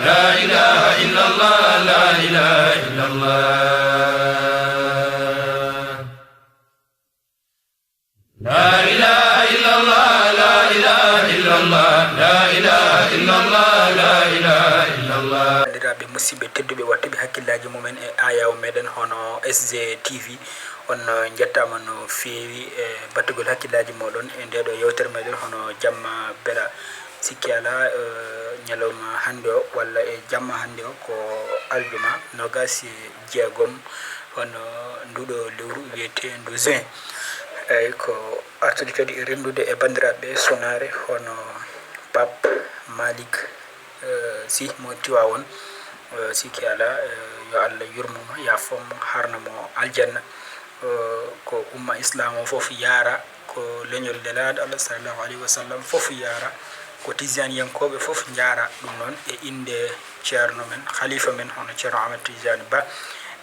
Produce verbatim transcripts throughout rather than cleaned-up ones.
لا إله إلا الله، لا إله إلا الله. لا إله إلا الله، لا إله إلا الله، لا إله إلا الله، لا إله إلا الله. Banndiraaɓe musidɓe tedduɓe, wattuɓe hakkillaaji mumen e ayaw meɗen hono S J T V, on, eh, njettaama no feewi e battugol hakkillaaji moɗon e ndeɗo yewtere meɗen hono Jamma Bela. Sikki alaa, eh, ñalawma hannde o, walla e jamma hannde o, ko aljuma noogaas e jeegom hono nduɗo lewru wiyeteendu juin. Eyi, ko artude kadi e renndude e banndiraaɓe sunaare hono Pape Malick, eh, Sy mo Tiwaawoon. Eh, sikki alaa, eh, yo Allah yurmo mo, yaafo mo, harna mo aljanna. Eh, ko umma Islaam o fof yaara, ko leñol Nelaaɗo Allah sallallahu alayhi wa sallam fof yaara, ko Tijaaniyankooɓe fof njaara. Ɗum noon, e innde ceerno men, khalifa men, hono Ceerno Ahmed Tidiane Ba,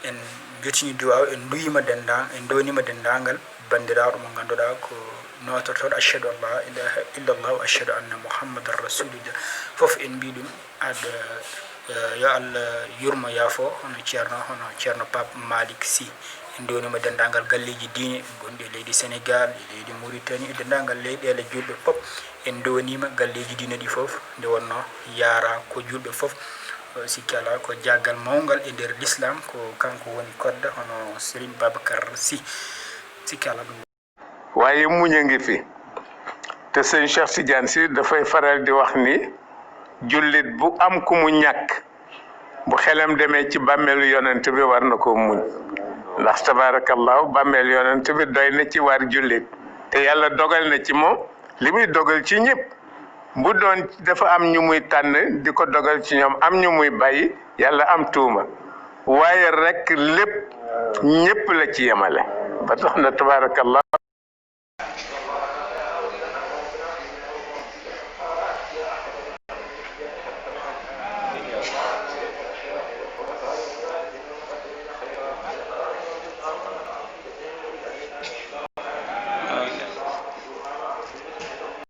en njotini duwaaw, en nduwiima dennda-, en ndowniima denndaangal banndiraaɗo mo ngannduɗaa ko nootortooɗo, "Ashhadu an la ilaha illallah, wa ashhadu anna Muhammadan Rasulullah." Fof en mbii ɗum, ad-, eh, yo Allah yurmo, yaafo, hono ceerno, hono Ceerno Pape Malick Sy. En ndowniima denndaangal galleeji diine gonɗi e leydi Senegaal, e leydi Mauritanie, e denndaangal leyɗeele juulɓe fof. En ndowniima galleeji diine ɗi fof, nde wonnoo yaara ko juulɓe fof. Eh, sikki alaa ko jaggal mawngal e nder Lislaam, ko kanko woni kodda, hono Serigne Babacar Sy. Sikki alaa ɗum. Waaye muñ a ngi fi. Te sëñ Cheikh Tidiane Sy dafay faral di wax ni, jullit bu am ku mu ñàkk, bu xelam demee ci bàmmeelu yonent bi, war na ko muñ. Ndax, tabaarakallahu, bàmmeelu yonent bi doy na ci waar jullit. Te Yàlla dogal na ci moom li muy dogal ci ñëpp. Bu doon dafa am ñu muy tànn di ko dogal ci ñoom, am ñu muy bàyyi, Yàlla am tuuma. Waaye rekk lépp, ñëpp la ci yemale. Ba tax na, tabaarakallah,